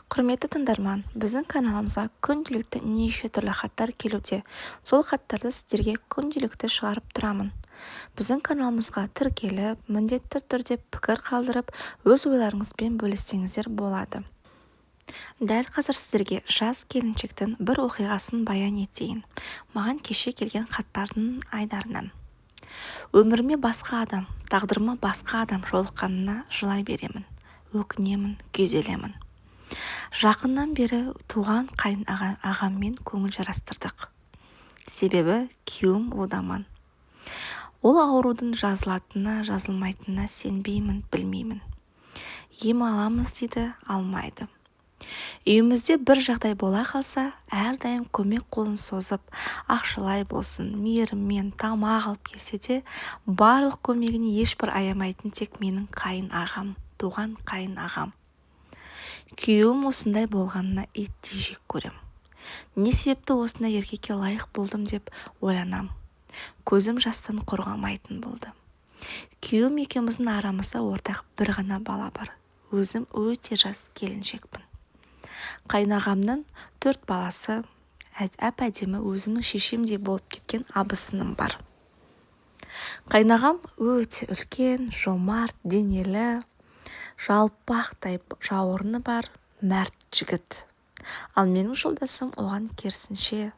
Құрметті тыңдарман, біздің каналымызға күнделікті неше түрлі хаттар келуде. Сол хаттарды сіздерге күнделікті шығарып тұрамын. Біздің каналымызға тіркеліп, міндетті түрде пікір қалдырып, өз ойларыңызбен бөліссеңіздер болады. Дәл қазір сіздерге жас келіншектің бір оқиғасын баян етейін. Маған кеше келген хаттардың айдарынан. Өміріме басқа адам, тағдырыма басқа адам жолыққанына жылай беремін, өкінемін, күйзелемін. Жақыннан бері туған қайын ағаммен көңіл жарастырдық. Себебі күйеуім лудаман. Ол аурудың жазылатынына, жазылмайтынына сенбеймін, білмеймін. Ем аламыз дейді, алмайды. Үйімізде бір жағдай бола қалса, әрдайым көмек қолын созып, ақшалай болсын, мейіріммен тамақ алып келсе де, барлық көмегін ешбір аямайтын тек менің қайын ағам, туған қайын ағам. Күйеуім осындай болғанына иттей жек көрем. Не себепті осындай еркекке лайық болдым деп ойланам. Көзім жастан құрғамайтын болды. Күйеуім екеуміздің арамызда ортақ бір ғана бала бар. Өзім өте жас келіншекпін. Қайнағамның 4 баласы, әп-әдемі өзімнің шешемдей болып кеткен абысыным бар. Қайнағам өте үлкен, жомарт, денелі, жалпақтай жауырыны бар, мәрт жігіт. Ал менің жолдасым оған керісінше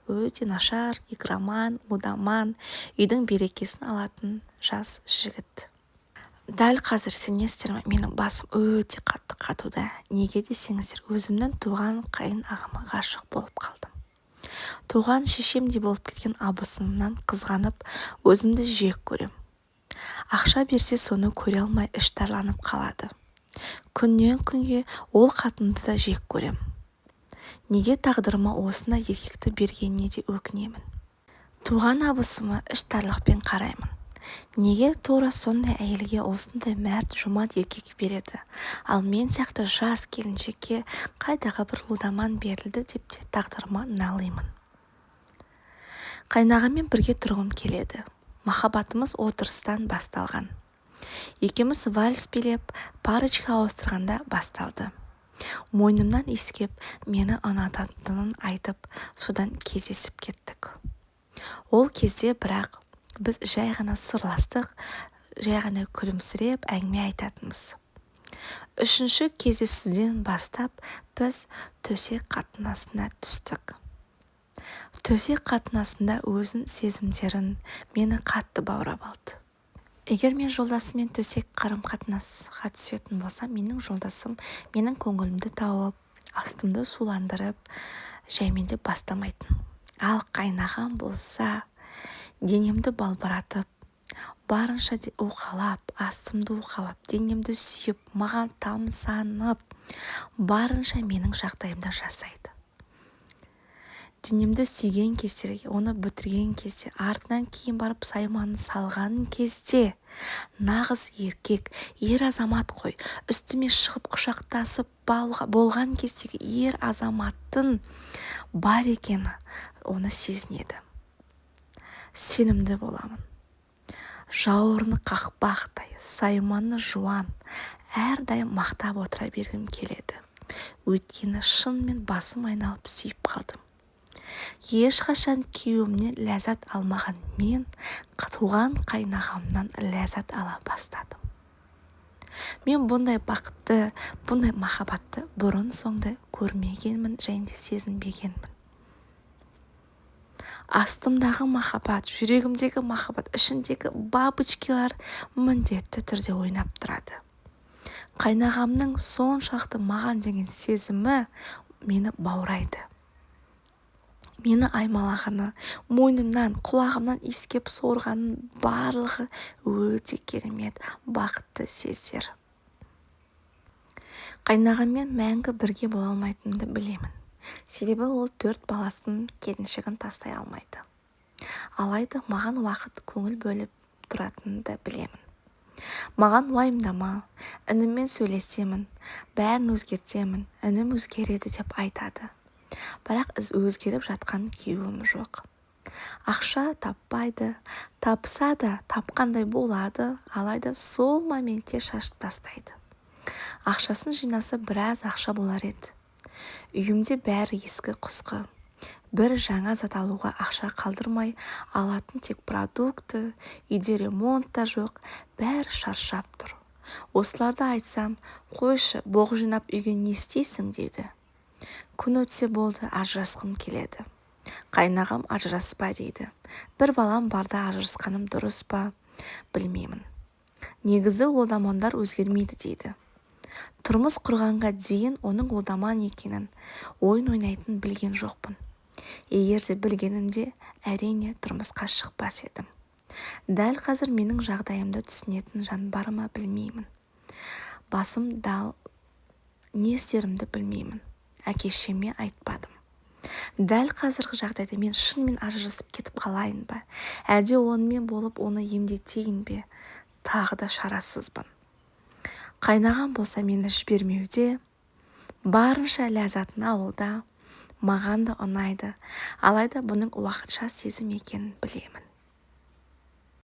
өте нашар, игроман, лудаман, үйдің берекесін алатын жас жігіт. Дәл қазір сенесіздер ме, менің басым өте қатты қатуда. Неге десеңіздер, өзімнің туған қайын ағама ғашық болып қалдым. Туған шешемдей болып кеткен абысынымнан қызғанып, өзімді жек көрем. Ақша берсе соны көре алмай іштарланып қалады. Күннен күнге ол қатынды да жек көрем. Неге тағдырыма осындай еркекті бергеніне де өкінемін. Туған абысыма іштарлықпен қараймын. Неге тура сондай әйелге осындай мәрт, жомарт еркек береді, ал мен сияқты жас келіншекке қайдағы бір лудаман берілді деп те тағдырыма налимын. Қайнағаммен бірге тұрғым келеді. Махаббатымыз отырыстан басталған. Екеуміз вальс билеп, парочка ауыстырғанда басталды. Мойнымнан иіскеп, мені ұнататынын айтып, содан кездесіп кеттік. Ол кезде бірақ біз жай ғана сырластық, жай ғана күлімсіреп әңгіме айтатынбыз. Үшінші кездесуден бастап біз төсек қатынасына түстік. Төсек қатынасында өзін сезімдерін мені қатты баурап алды. Егер мен жолдасыммен төсек қарым-қатынасқа түсетін болсам, менің жолдасым менің көңілімді тауып, астымды суландырып, жаймендеп бастамайтын. Ал қайнағам болса, денемді балбыратып, барынша уқалап, астымды уқалап, денемді сүйіп, маған тамсанып, барынша менің жағдайымды жасайды. Денемді сүйген кездерге, оны бітірген кезде, артынан кейін барып сайманын салған кезде, нағыз еркек, ер азамат қой, үстіме шығып құшақтасып болған кездегі ер азаматтың бар екені оны сезінеді. Сенімді боламын. Жауырыны қақпақтай, сайманы жуан, әрдайым мақтап отыра бергім келеді. Өйткені шынымен басым айналып сүйіп қалдым. Ешқашан күйеуімнен ләззат алмаған мен туған қайнағамнан ләззат ала бастадым. Мен бұндай бақытты, бұндай махаббатты бұрын соңды көрмегенмін және де сезінбегенмін. Астымдағы махаббат, жүрегімдегі махаббат, ішімдегі бабочкалар міндетті түрде ойнап тұрады. Қайнағамның соншалықты маған деген сезімі мені баурайды. Мені аймалағаны, мойнымнан, құлағымнан иіскеп сорғанның барлығы өте керемет, бақытты сездер. Қайнағаммен мәңгі бірге бола алмайтынымды білемін. Себебі ол 4 баласын, келіншегін тастай алмайды. Алайда маған уақыт көңіл бөліп тұратынын да білемін. Маған уайымдама, ініммен сөйлесемін, бәрін өзгертемін, інім өзгереді деп айтады. Бірақ өзгеріп жатқан күйеуім жоқ. Ақша таппайды, тапса да тапқандай болады, алайда сол моментте шашып тастайды. Ақшасын жинаса біраз ақша болар еді. Үйімде бәрі ескі-құсқы. Бір жаңа зат алуға ақша қалдырмай, алатын тек продукты, үйде ремонт та жоқ, бәрі шаршап тұр. Осыларды айтсам, қойшы, боқ жинап үйге не істейсің дейді. Күн өтсе болды, ажырасқым келеді. Қайнағам ажыраспа дейді. Бір балам барда ажырасқаным дұрыс па, білмеймін. Негізі оламандар өзгермейді дейді. Тұрмыс құрғанға дейін оның оламан екенін, ойын ойнайтынын білген жоқпын. Егер де білгенімде, әрине тұрмысқа шықпас едім. Дәл қазір менің жағдайымды түсінетін жан бар ма, білмеймін. Басым дал, не істерімді білмеймін. Әке-шешеме айтпадым. Дәл қазіргі жағдайда мен шынымен ажырасып кетіп қалайын ба, әлде онымен болып оны емдетейін бе, тағы да шарасызбын. Қайнағам болса мені жібермеуде, барынша ләззатын алуда, маған да ұнайды. Алайда бұның уақытша сезім екенін білемін.